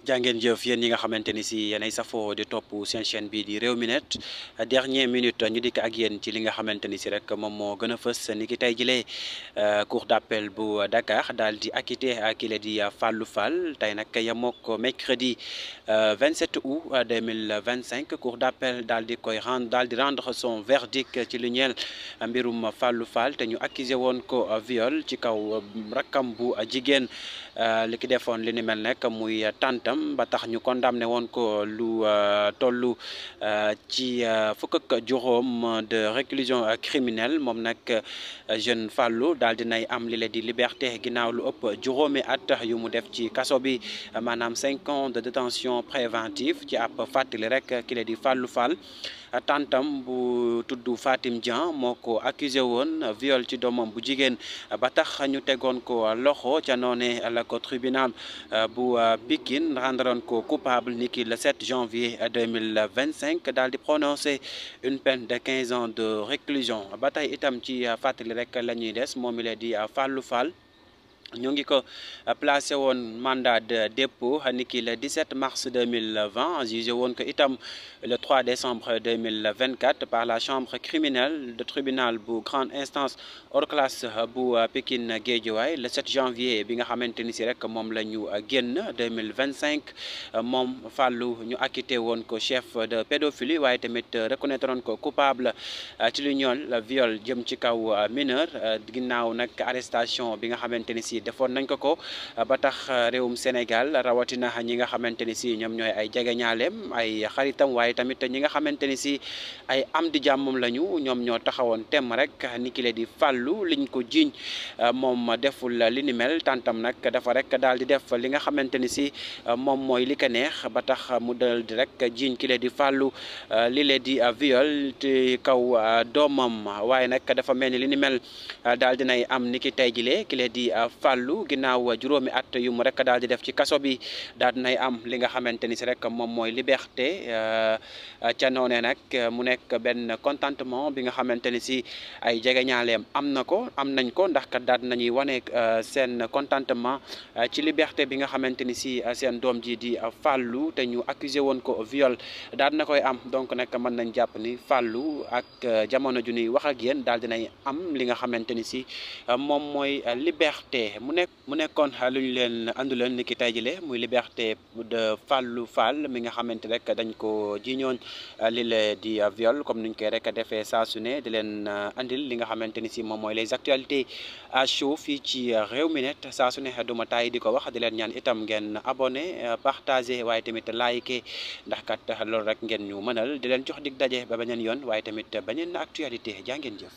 jàngeen jëf yéen ñi nga xamante ni si yéenay safoo di topp seen chaîne bii di Rewmi Net dernière minute ñu dikk ak yéen ci li nga xamante ni si rek moom moo gën a fës ni ki tey jilee cour d'appel bu Dakar daal di acquitté kii la di Fallou Fall tey nag yemook mercredi 27 août 2025 cour d'appel daal di rendre son verdict ci lu ñeel mbirum Fallou Fall te ñu accusé woon ko viol ci kaw rakkam bu jigéen li ki defoon li ni mel nekk muy tàntam ba tax ñu condamné woon ko lu tollu ci fukk ak juróom de réclusion criminelle moom nag jeune Fallou daal dinay am li la di liberté ginnaaw lu ëpp juróomi at yu mu def ci kaso bi maanaam 5 ans de détention préventive ci ab fàttali rek ki la di Fallou Fall tantam bu tudd Fatim Dian moo ko accusé woon viol ci doomam bu jigéen ba tax ñu tegoon ko loxo ca noone la ko tribunal bu Pikine rendroon ko coupable niki le 7 janvier 2025 daal di prononcé une peine de 15 ans de réclusion ba tey itam ci fàttali rek la ñuy des moom mi la di Fallou Fall ñu ngi ko placé woon mandat de dépôt niki le 17 mars 2020 jugé woon ko itam le 3 décembre 2024 par la chambre criminelle de tribunal bu grande instance hors classe bu Pikine Guédiawaye le 7 janvier bi nga xamante ni si rek moom la ñu génn 2025 moom Fallou ñu acquitté woon ko chef de pédophilie waaye tamit reconnaître woon ko coupable ci lu ñool viol jëm ci kaw mineur ginnaaw nag arrestation bi nga xamante ni si defoon nañ ko ba tax réewum Sénégal rawatina ñi nga xamante ni si ñoom ñooy ay jegeñaaleem ay xaritam waaye tamit ñi nga xamante ni si ay am di jàmmam lañu ñoom ñoo taxawoon tem rek ni ki le di Fallou liñ ko jiiñ moom deful li ni mel tantam nag dafa rek daal di def li nga xamante ni si moom mooy li ko neex ba tax mu dal di rek jiiñ ki le di Fallou li le di viol ci kaw doomam waaye nag dafa mel ni li ni mel daal dinay am ni ki tey jile ki le di Fallou ginnaaw juróomi at yu mu rek daal di def ci kaso bi daal dinay am li nga xamante ni si rek moom mooy liberté ca noone nag mu nekk benn contentement bi nga xamante ni si ay jegeñaaleem am nañ ko ndax kat daal nañuy wane seen contentement ci liberté bi nga xamante ni si seen doom ji di Fallou te ñu accusé woon ko viol daal na koy am donc nag mën nañ jàpp ni Fallou ak jamono ju ñuy wax ak yéen daal dinay am li nga xamante ni si moom mooy liberté mu nekkoon lu ñu leen anduleen ni ki tey jile muy liberté de Fallou Fall mi nga xamante rek dañ ko jiñoon li la di viol comme niñ koy rek defee saa su ne di leen andil li nga xamante ni si moom mooy les actualités à chaud fii ci Rewmi Net saa su ne duma taay di ko wax di leen ñaan itam ngeen abonné partagé waaye tamit liké ndax kat loolu rek ngeen ñu mënal di leen jox dig daje ba beneen yoon waaye tamit beneen actualité jaa ngeen jëf